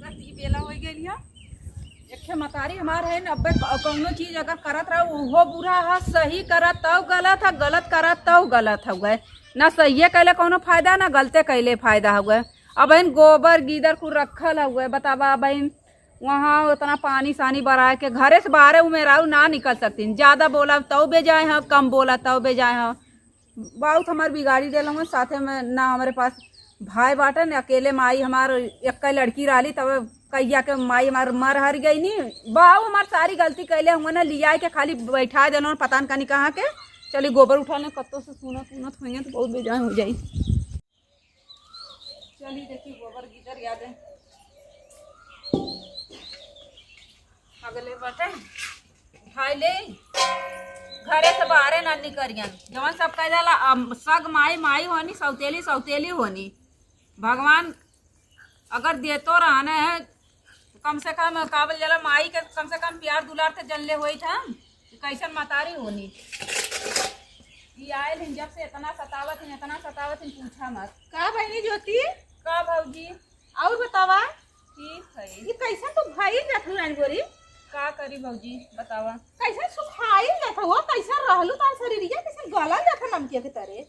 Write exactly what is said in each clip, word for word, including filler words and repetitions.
रात की बेला होइ गइल है। एक ठे मतारी हमार है न, अब्बे क-, कउनो चीज अगर करत रहो, उहो बुरा है, सही करत तउ गलत है, गलत करत तउ गलत है गए। ना सहिए कइले कउनो फायदा, ना गलते कइले फायदा है गए। अब इन गोबर गीदर कुल रखल है गए, बतावा, अब इन वहाँ उतना पानी सानी बराए के घरे से बाहरे उ मेहरारू ना निकल सकतीन। ज्यादा बोला तउ बेजाए है, कम बोला तउ बेजाए है। बहुत हमार बिगाड़ी देलहुँ, साथे में ना हमरे पास भाई बाटे, न अकेले माई हमार एक्कै लड़की रहली, तब कहिया के माई हमार मर हर गई नी। बाऊ हमार सारी गलती कैले हुए ना, लियाए के खाली बैठा देलहुँ, पता न कनी कहाँ के। चली गोबर उठा ले, कत्तो से सुनत उनत होइए तो बहुत बेजान हो जाई। चली देखी गोबर गीदर याद है। अगले बाटे उठाई ले, घरे से बाहरे ना निकरियन। जवन सब कह जाला, अम, सग माई माई होनी, सौतेली सौतेली होनी। भगवान अगर देतो रहने है, कम से कम का बोल जाला, माई के कम से कम प्यार दुलार से जनले होई था कि कैसन मतारी होनी। ई आयल हिन जब से इतना सतावत हिन, इतना सतावत हिन, पूछा मत। का बहिनी ज्योति? का भौजी? और बतावा। ठीक है। ये कैसन तू भइल जात हूँ रानी गोरी? का करी भौजी, बतावा। कैसन सुखाइल जात हो, कैसन रहलू तार शरीरिया, कैसन गलल जात है नमकिया के तरे?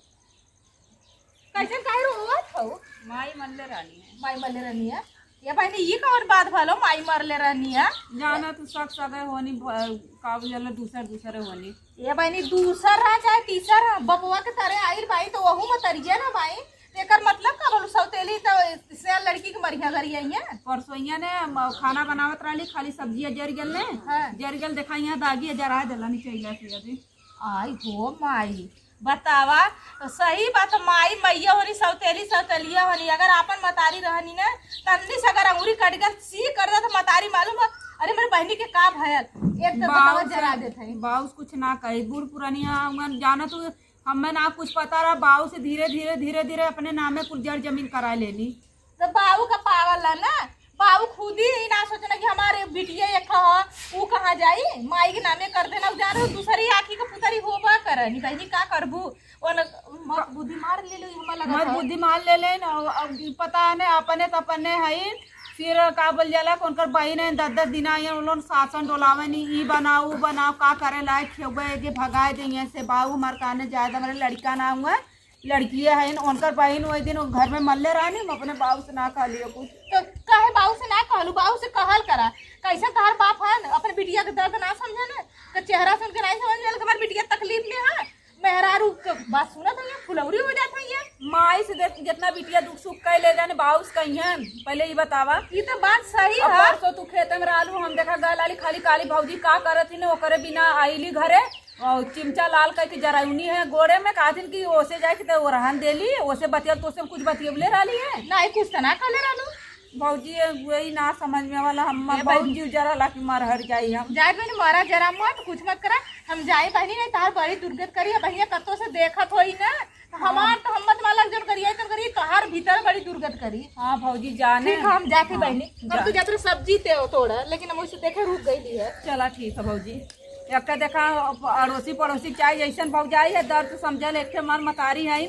कैसन काहे रोवत हो? माई मरले रहनी है। माई मरले रहनी है? ये बहिनी, ये कौन बात भलो, माई मरले रहनी है? जाना तू सग सगे होनी, ब-, का बोल जाला, दूसर दूसरे होनी। ये बहिनी, दूसर रहा चाहे तीसर रहा, बबुआ के तरे आइल बाई तो वहू मतरिये ना बाई। एकर मतलब का बोलू, सौतेली तो से लड़की के मरिया गरिया ही है। परसोइया ने म-, खाना बनावत रहली, खाली सब्जिया जर गेल ने। हाँ। जर गेल, देखा यहाँ दागी जरा देला नी चाहिए से अभी। आई हो माई, बतावा, तो सही बात, माई मैया होनी, सौतेली सौतेलिया होनी। अगर आपन मतारी रहनी ना, तन्नी से अगर अंगुरी कट गल, सी कर दे तो मतारी मालूम है। अरे मेरे बहिनी के का भयल, एक तो बतावा, बाऊ से जरा देत है। बाऊ से कुछ ना कही, बूढ़ पुरानिया उमन जाना तू हमें ना कुछ पता रहा, बाऊ से धीरे धीरे धीरे धीरे अपने नामे कुल जर जमीन करा लेनी। तो बाऊ का पावल है ना, बाऊ खुद ही ना सोचना कि हमारे बिटिया एक ह, ऊ कहाँ जाई, माई के नामे कर देना, उ जा रहे दूसरी आँखी का पुतरी होबा करे। नहीं बहिनी, का करबू? वो न, मत बुद्धि मार ले लो, हमें लगा मत था। बुद्धि मार ले ले न, अब पता है ना, अपने तो अपने है, फिर का बोल जाला, कौन कर बहिन है, दस दस दिन आई, उन लोग शासन डोलावे नहीं, ई बनाओ, ऊ बनाओ, का करे लायक खेबे, एके भगाए दे यहाँ से, बाऊ हमार काने जाए दे, हमारे लड़का ना हुआ, लड़किए है, उनकर बहिन वही दिन घर में मल्ले रहनी, हम अपने बाऊ से ना कह लियो कुछ। तो काहे बाऊ से ना कहलू, बाऊ से कहल करा, कैसे तोहर बाप है न, अपने बिटिया के दर्द ना समझे ना, तो चेहरा सुन के नहीं समझ में आयल कि हमार बिटिया तकलीफ में है। मेहरारू के बात सुनत है, फुलौरी हो जात है। माई से देख, जितना बिटिया दुख सुख कह ले जाने, बाऊ से कहियन, पहले ई बतावा। ई तो बात सही अब है। परसों तू खेते में रहलू, हम देखा गल आली, खाली काली भौजी का करत ही ने, ओकरे बिना आइली घरे, और चिमचा लाल कह के जरौनी है गोड़े में, कहथिन कि ओसे जाए के तो ओरहन देली, ओसे बतियल, तो से कुछ बतियबले रहली है। नहीं, कुछ तो ना कहले रहलू। भौजी, ये वही ना समझ में वाला, हम ए बहुत भाई। जीव जरा ला कि मर हर जाई हम। जाए बहनी, मरा जरा मत, कुछ मत करा। हम जाए बहनी, नहीं तार बड़ी दुर्गत करी है बहिया, कत्तो से देखत होई ना। तो हमार तो हम मत मालक जोन करिए, तो करिए, तोहार भीतर बड़ी दुर्गत करी। हाँ भौजी, जाने। ठीक है, हम जाती हाँ, बहनी। हम जा। तो जाते सब्जी ते तोड़ा, लेकिन हम उसे देखे रुक गई दी है। चला ठीक है भौजी। एक देखा, अड़ोसी पड़ोसी चाहे जैसन भौजाई है, दर्द समझल, एक ठे मर मतारी है।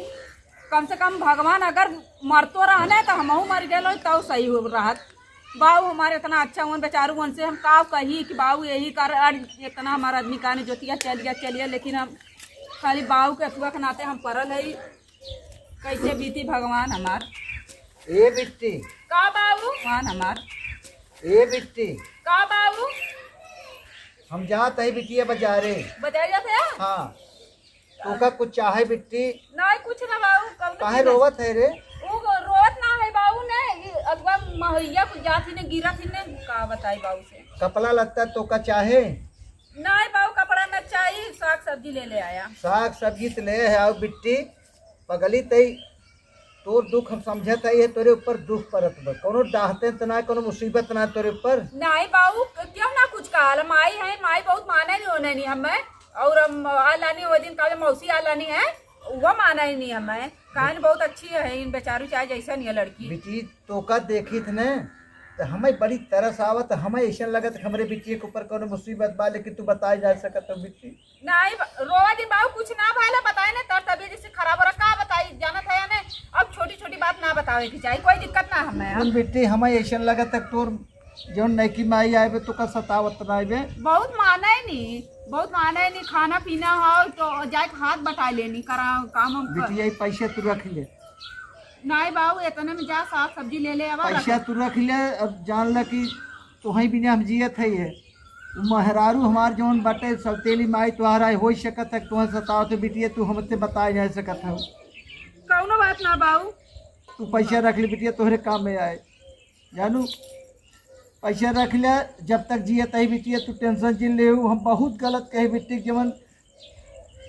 कम से कम भगवान अगर मरतो रहने तो हमहू मर गए तब सही हो रहत। बाऊ हमारे इतना अच्छा हुआ बेचारू, उनसे हम का कही कि बाऊ यही कर, अरे इतना हमारा आदमी काने जोतिया चल गया, चलिए, लेकिन हम खाली बाऊ के अथुआ के नाते हम परल है। कैसे बीती भगवान हमार। ए बिट्टी। का बाऊ? भगवान हमार। ए बिट्टी। का बाऊ? हम जात है बिटिया बाजारे। बाजारे जात है? हाँ। तोका कुछ चाहे बिट्टी? नहीं, कुछ ना बाऊ, कौनो काहे चीज ना। रोवत है रे? उ रोवत ना है बाऊ ने, ई अगवा महैया कुछ जात ही ने, गिरत ही ने, का बताई बाऊ से। कपड़ा लत्ता तोका चाहे? नहीं बाऊ, कपड़ा न चाहिए, साग सब्जी ले ले आया। साग सब्जी तो ले है, आओ बिट्टी, पगली तई, तोर दुख हम समझत है, ये तोरे ऊपर दुख परत बा, कोनो डाहते तो ना, कोनो मुसीबत ना तोरे ऊपर। नहीं बाऊ, क्यों ना कुछ कहल, माई है, माई बहुत माने नहीं होने नहीं हमें। और हम आलानी वो दिन काले मौसी आलानी है, वो माना ही नहीं हमें, कान बहुत अच्छी है, इन बेचारू चाहे जैसा नहीं है लड़की। बिटी, तोका देखी थे ने, तो हमें बड़ी तरस आवत, हमें ऐसा लगत कि हमरे बिटिया के ऊपर कोनो मुसीबत बा, लेकिन तू बताए जा सकत हो बिटी। नहीं, रोवा दिन बाऊ कुछ ना भाला बताए ने, तर तबियत जैसे खराब हो रहा, का बताई, जानत है या नहीं, अब छोटी छोटी बात ना बताए। आवे के चाही, कोई दिक्कत ना हमें। सुन बिट्टी, हमें ऐसन लगत है तोर जौन नैकी माई आइबे तो का सतावत ना आइबे। बहुत माने नी, बहुत माने नी, खाना पीना हो तो जाए के हाथ बटाई लेनी, करा काम हम कर। बिटिया, ई पैसा तू रख ले। नहीं बाबू, इतने में जा साग सब्जी ले ले आवा। पैसा तू रख ले, अब जान ला कि तोहई बिना हम जियत है ये। उ मेहरारू हमार जौन बाटे सौतेली माई तोहरा है, हो सकत है तोहर सतावत है बिटिया, तू हमसे बताए नहीं सकत है। कौनो बात ना बाबू। तू पैसा रख ले बिटिया, तोहरे काम में आए। जानू, पैसा रख ले, जब तक जिए तही बिटिया, तू tension जिन लेहू। हम बहुत गलत कहे बिट्टी, जवन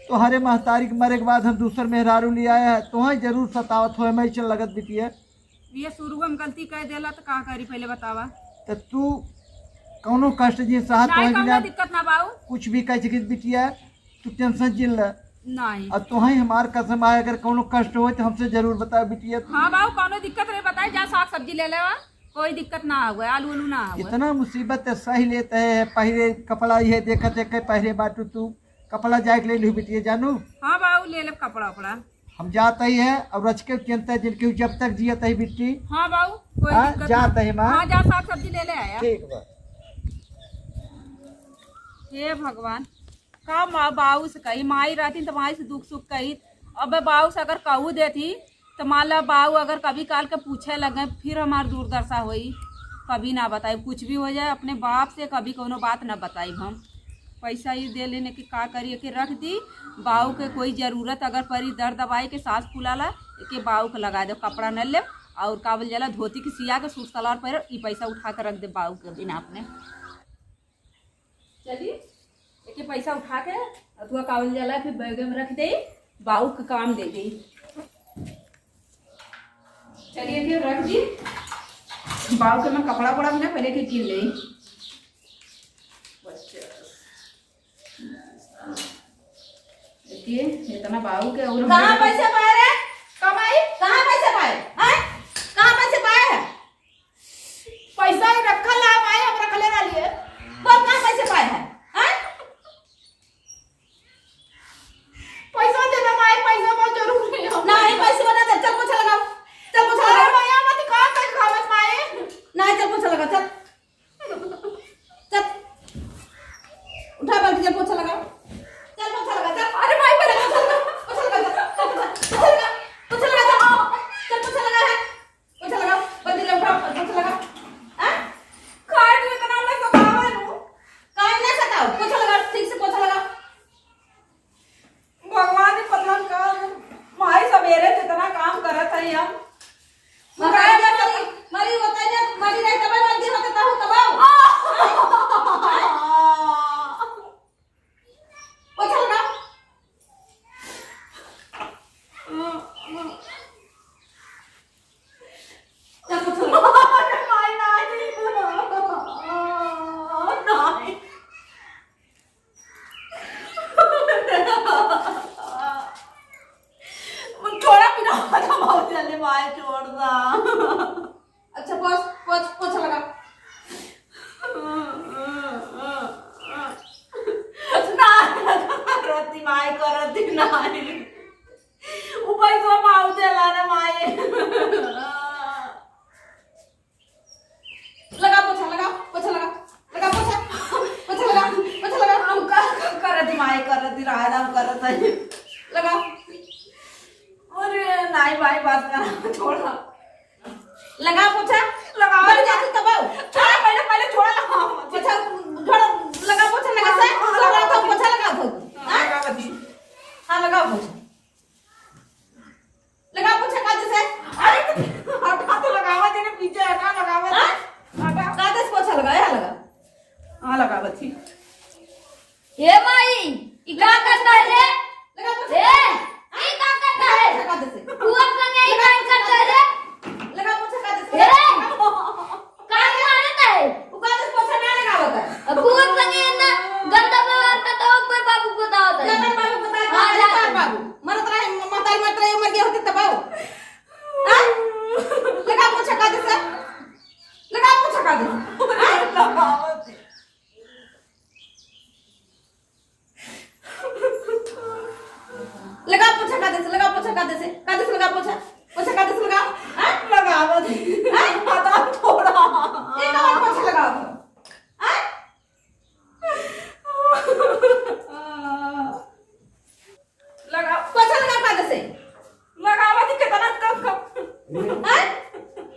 तोहरे महतारी के मरे के बाद हम दूसर मेहरारू ले आया है, तोहई जरूर सतावत हो, हमें ऐसन लगत बिटिया। ये शुरू हम गलती कह देला तो का करी, पहले बतावा। तो तू कौनो कष्ट जिन सहत नहीं, तोहई कौनो बिना दिक्कत ना बाऊ। कुछ भी कह सकित बिटिया, तू tension जिन ले। नहीं। और तोहई हमार कसम आए, अगर कौनो कष्ट होए तो हमसे जरूर बताओ बिटिया। हाँ बाऊ, कौनो दिक्कत रहे बताए, जा साग सब्जी ले लेवा। कोई दिक्कत ना हुआ, आलू उलू ना हुआ। इतना मुसीबत है, सही लेते हैं, पहले कपड़ा ये देखत है, के पहले बाटू तू कपड़ा जाए के ले लिहू बिटिया जानू। हाँ बाऊ, ले ले कपड़ा उपड़ा। हम जात ही है और रच के चिंता जिनके जब तक जियत ही बिट्टी। हाँ बाऊ, कोई हाँ, दिक्कत जात ना। ही माँ। हाँ, जा साग सब्जी ले ले आया। ठीक बा। हे भगवान, का माँ बाऊ से कही, माई रहती तो माई से दुख सुख कही। अब बाऊ से अगर कहू देती तो मान ला बाऊ अगर कभी काल के पूछे लगे, फिर हमार दुर्दशा होई। कभी ना बताई, कुछ भी हो जाए अपने बाप से कभी कोनो बात ना बताई हम। पैसा ही दे लेने के का करी, एके रख दी। बाऊ के कोई जरूरत अगर पड़ी दर दवाई के, सांस फुलाला, एके बाऊ के लगा दे, कपड़ा न ले और का बोल जाला धोती के सिया के सूट सलवार पहन, ई पैसा उठा के रख दे बाऊ के बिना अपने। चली, एके पैसा उठा के अथुआ कावल जाला, फिर बैग में रख दे, बाऊ के काम दे दे। चलिए, एके रख दी, बाऊ के मैं कपड़ा उपड़ा भी ना पहले के किन ले। अच्छा, एके इतना बाऊ के और कहाँ पैसे पाए रे? कमाई? कहाँ पैसे पाए? हैं? कहाँ पैसे पाए है? पैसा ही रखल है माई, हम रखले रहलिए। बोल, कहाँ पैसे पाए हैं? हैं? पैसा दे दे माई, पैसा बहुत जरूरी है। नहीं, पैसे बना दे, चल पोछा लगाओ। चल पोछा अरे लगाओ। भैया, मत कहा कर खावत माई। नहीं, चल पोछा लगा, चल। चल। उठा बाल्टी, चल पोछा लगाओ। चल पोछा लगा, चल। अरे माई, पहले पोछा लगा, पोछा लगा, चल, चल, पोछा लगा, पोछा लगा, चल। चल पोछा लगा है। पोछा लगा, बंदी ले उठा, पोछा लगा। हाँ? काहे तू इतना हमरा सतावा नु? काहे ना सताओ? पोछा लगा, ठीक से पोछा लगा। भगवान ही पता का, माई सवेरे से इतना काम करत है हम। मरी, मरी, मरी होता है जब मरी रहे तबे बंदी होता, तब तब। पोछा लगा। चल, पोछा लगा। अरे माई, नहीं। नहीं। छोड़ा बिना, माई, छोड़ दा। अच्छा, पोछ, पोछ, पोछा लगा। ना, करती माई, करती नाई। ऊपर से माऊ देला रे माई। लगा पोछा, लगा, पोछा लगा। लगा पोछा, पोछा लगा, पोछा लगा। हम कर, करती माई, करती राधा, हम करत है। लगा। अरे नाई भाई, बात करा, छोड़ा। लगा पोछा। लगा। बन जाती तब आओ। छोड़ा, पहले, पहले छोड़ा, लगा। पोछा, छोड़ा, लगा पोछा, लगा से। हाँ, हाँ, लगा लगा तो, पोछा लगा तो। हाँ, हाँ? लगा दी। हाँ, लगा पोछा। लगा पोछा कायदे से। अरे, हटा तो लगावा, तेरे पीछे हटा, लगावा। हाँ? हटा। कायदे से पोछा लगा, यहाँ लगा। हाँ, लगावा थी। ए माई, ई का करता है रे? लगा पोछा। ए, ई का करता है? लगा पोछा कायदे से। तू अब संगे ई का करता है रे? लगा पोछा कायदे से। ए, का मारता है? वो कायदे से पोछा ना लगावता है। अब तू अब संगे इतना गंदा व्यवहार करता हो, ऊपर बाबू को बतावता है। जा, बाबू को बता, हाँ, जा। जा, बाबू। हैं?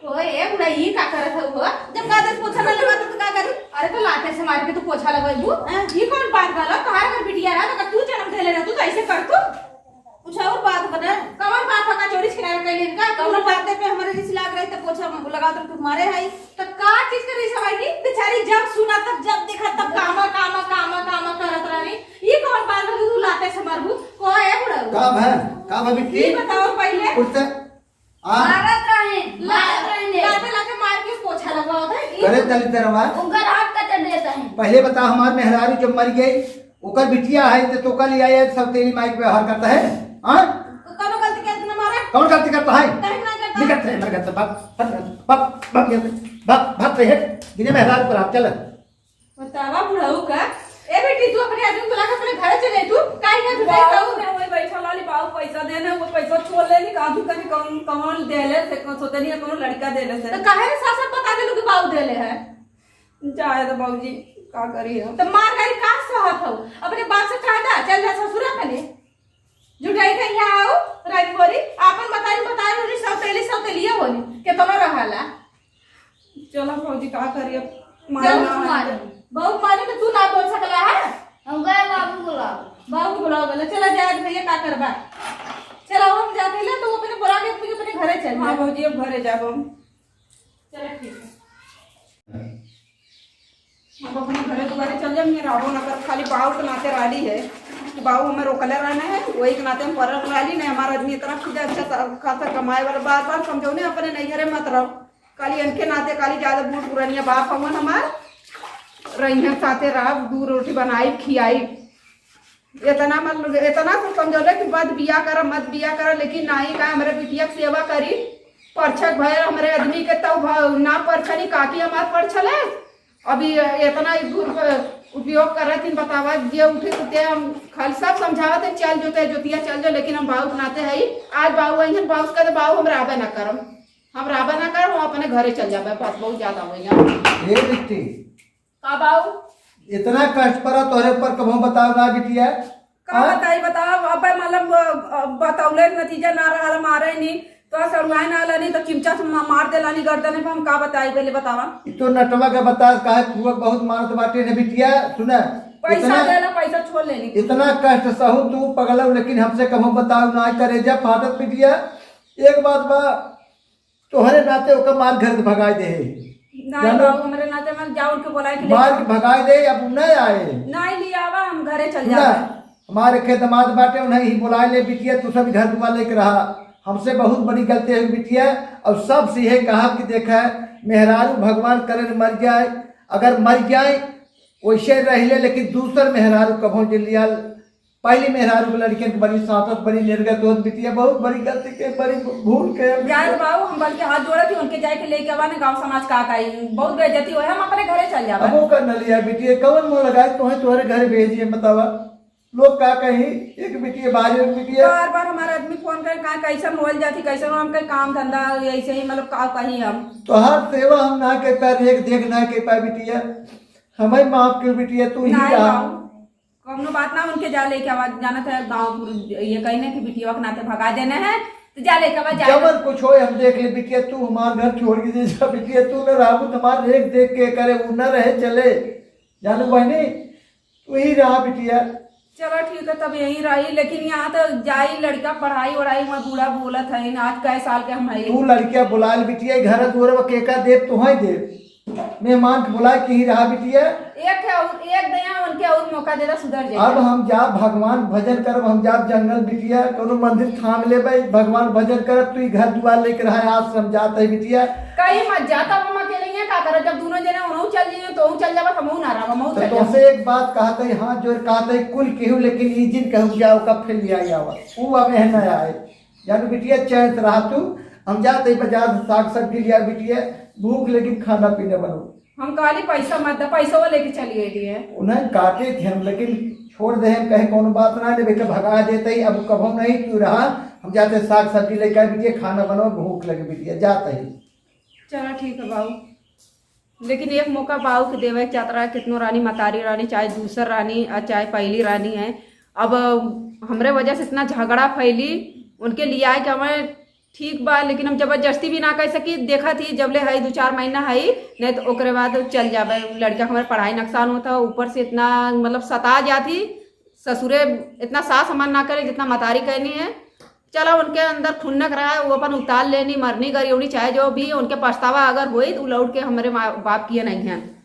ओए, ए बुढ़ा, ई का करत हऊ हो? जब गादर पोछा ना लगा तो का करी? अरे, तो लाते से मार के तू पोछा लगवाई दू। हैं? ई कौन बात भला? तोहार अगर बिटिया रहा, तो का तू जन्म देले रहतू, तो ऐसे करतू? कुछ और बात बना। कौन बात बना? चोरी छिनार कैले का? कौन बात पे हमारे रिस लाग रही, तो पोछा लगा तो तुम्हारे है। तो का चीज के रिस हवाई की? बेचारी जब सुना, तब जब देखा, तब कामा, कामा, कामा, कामा करत रही। ई कौन बात है, तू लाते से मारबू? को है बुढ़ऊ? का भा? का भा बिट्टी? ई बताओ पहले। उठते। आ? मारत रहे, मारत रहे। लाते लाते मार के पोछा लगवाओ था। ई करे तली तरवा। उनकर हाथ कट देता है। पहले बता, हमार मेहरारू जब मर गई, ओकर बिटिया है, तो तोका ले आया, सब तेरी माई के व्यवहार करता है। हाँ? तो कौनो गलती करके ना मारा? कौन गलती करता है? कहीं ना करता। निकलते हैं, मर गए, भाग, भाग, भाग, भाग, भाग, भाग, भाग, भाग, बिना मेहरारू पर हाथ चल। बतावा बुढ़ऊ का। ए बेटी, तू अपने आदमी बुला के अपने घर चले, तू काहे यहाँ जुटाई बाऊ रहू? मैं वही बैठल रहली, बाऊ पैसा देने, वो पैसा छोड़ लेली, काजू कनी कौन, कौन देले से, कौन सोचनी है, कौन लड़का देले से। तो काहे रे सास बता देलू कि बाऊ देले है? जाए तो बाबूजी, का करी हम? तो मार गारी का सहत हो? अपने बाप से कह दा, चल जा ससुरा अपने। जुटाई के यहाँ आओ, राजभोरी, आपन बताई, बताई, उन्हीं सौतेली, सौतेलिया होली, केतनो रहाला। चलो भौजी, का करी अब? मारे जाओ ना तू मारे। है। बहू मारे तो तू ना बोल सकला है। हम गए बाबू बुलाओ। बाबू बुलाओ बोले, चला जाए भैया, का करबा? चला, हम जाते ले तो अपने बुला के अपने, अपने घरे चल हाँ जाए। भौजी, अब घरे जाब हम। चला, ठीक है। हम अपने घरे दुआरे चल जाब, मैं रहबो ना कर, खाली बाऊ के नाते राली है कि बाऊ हमें रोकले रहने है, वही के नाते हम परल राली नहीं। हमारा आदमी इतना खुद अच्छा सा-, खासा कमाए वाला, बार बार समझौने अपने नहीं घरे मत रहो। खाली इनके नाते, खाली ज्यादा बूढ़ पुरानिया बाप हमन हमार, रहिया साथे रहब, दू रोटी बनाई, खियाई। इतना मत, इतना से समझौले कि मत बिया करा, मत बिया करा, लेकिन नाई का हमरे बिटिया के सेवा करी, परछक भय हमरे आदमी के तब भ-, ना परछनी काकी हमार परछले। अभी इतना ही दुरुपयोग करत हिन, बतावा, जे उठे उठे हम खाली सब समझावत है, चल जोते जोतिया चल जो, लेकिन हम बाऊ के नाते है, आज बाऊ आई हैं, बाऊ से कहते, बाऊ हम रहबे ना करम, हम रहबे ना करम, हम अपने घरे चल जाबे, बस बहुत ज्यादा हो गया। ए बिट्टी, का बाऊ? इतना कष्ट पड़ा तोहरे ऊपर, कबहूँ बताओ ना बिटिया। का हाँ? बताई, बताओ, अब मतलब, अ, अ, बतौले के नतीजा ना रहल, मारे नी, तो सड़ुआए ना लानी, तो चिमचा से मा-, मार देलानी गर्दन पे, हम का बताई पहले बतावा? ई तो नटवा का बता, काहे फुआ बहुत मारत बाटे ने बिटिया, सुना। पैसा इतना, देला, पैसा छोड़ लेनी। इतना कष्ट सहू तू पगलऊ, लेकिन हमसे कबहूँ बताओ ना, करेजा फाटत बिटिया। एक बात बा, तोहरे नाते ओकर मार घर से भगाए दे है। नहीं जानो? बाबू, हमरे नाते मत जाओ, उनके बुलाए के ले मार जाओ। के भगाए दे, अब उ नहीं आए। नहीं ले आवा, हम घरे चल ना, जावे। हमारे खे दमाद बाटे, उन्हें ही बुलाए ले बिटिया, तू सब घर दुआर लेके रहा। हमसे बहुत बड़ी गलती है बिटिया। और सबसे यह कहा कि देखा, मेहरारू भगवान करे न मर जाए, अगर मर जाए वैसे रह ले, लेकिन दूसर मेहरारू कभो जे लिया पहली मेहरारू के लड़कियन के बड़ी साँसत, बड़ी निर्गत होत बिटिया, बहुत बड़ी गलती के, बड़ी भूल के। जाए तो बाबू, हम बल्कि हाथ जोड़त ही उनके जाए के लेके आवा ना, गाँव समाज का कही, बहुत बेइज्जती होए, हम अपने घरे चल जाबे। अब वो कर न लिया बिटिया, कवन मुँह लगाए तोहे तोहरे घरे भेजिए, बतावा, लोग का कही, एक बिटिया बाहर, एक बिटिया। बार बार हमारा आदमी फोन करे, कहाँ कैसन होल जाती, कैसन हो, हम कहे काम धंधा ऐसे ही, मतलब का कही हम। तोहार सेवा हम ना कर पाए, देख देख ना कर पाए बिटिया, हमें माफ कर बिटिया, तू ही नहीं रहा। बाबू। कौनो बात ना, उनके जा लेके आवा, जानत है गाँव पूरे ये कहने कि बिटिया के नाते भगा देना है, तो जा लेके आवा, जा। जबर कुछ होए हम देख ले बिटिया, तू हमार घर छोड़ के जे जा बिटिया, तू न रहबू तो हमार रेख देख के करे, उ न रहे चले, जानू बहनी, तू ही रहा बिटिया। चलो ठीक है, तब यहीं रही, लेकिन यहाँ तो जाई लड़का पढ़ाई वढ़ाई, वहाँ बूढ़ा बोलत है, आज कै साल के हम है। तू लड़किया बुला ले बिटिया, घर दुआर केका देव, तोहे देव। मेहमान के बुलाए के ही रहा बिटिया। एक है और, एक दया उनके और मौका दे दा, सुधर जाए। अब हम जाब भगवान भजन करब, हम जाब जंगल बिटिया, कोनो मंदिर थाम लेबे, भगवान भजन करब, तू ही घर दुआर लेके रहा, आज से हम जात है बिटिया। कहीं मत जा, तब हम अकेले ही का करब, जब दोनों जने उन्हों चल जाइए तो चल जाबा, हम ना रहब, हम तो चल जाब। तुमसे एक बात कहते हैं, हाथ जोड़ कहते हैं, कुल केहू, लेकिन ई जिन कहू जाओ का फिर लिया आवा, वो अब यह न आए। जानो बिटिया, चैन से रहा तू, हम जात ही बाजार से साग सब्जी लिया बिटिया, भूख लेकिन खाना पीना बनो। हम कहली पैसा मत दे, पैसा वो लेके चली गई है। उन्हें काटे थे हम, लेकिन छोड़ दे हम, कहे कौनो बात ना, लेबे के भगा देते ही, अब कभो नहीं तू रहा, हम जाते साग सब्जी लेके आए बिटिया, खाना बनो, भूख लगे बिटिया, जाते ही। चलो ठीक है बाबू। लेकिन एक मौका बाऊ के देवे के चाहत रहा, कितनो रानी, मतारी रानी, चाहे दूसर रानी, आ चाहे पहली रानी है। अब हमरे वजह से इतना झगड़ा फैली, उनके लियाए के हमें ठीक बा, लेकिन हम जबरदस्ती भी ना कर सकी। देखा थी, जब ले है दो चार महीना है, नहीं तो ओकरे बाद चल जाबे। लड़का हमारे पढ़ाई नुकसान होता, ऊपर से इतना, मतलब, सता जाती। ससुरे इतना सास हमार ना करे जितना मतारी कहनी है। चला, उनके अंदर खुन्नक रहा है, वो अपन उतार लेनी, मरनी गरियौनी, चाहे जो भी उनके पछतावा अगर होई, तो लौट के हमारे माँ बाप किए नहीं हैं।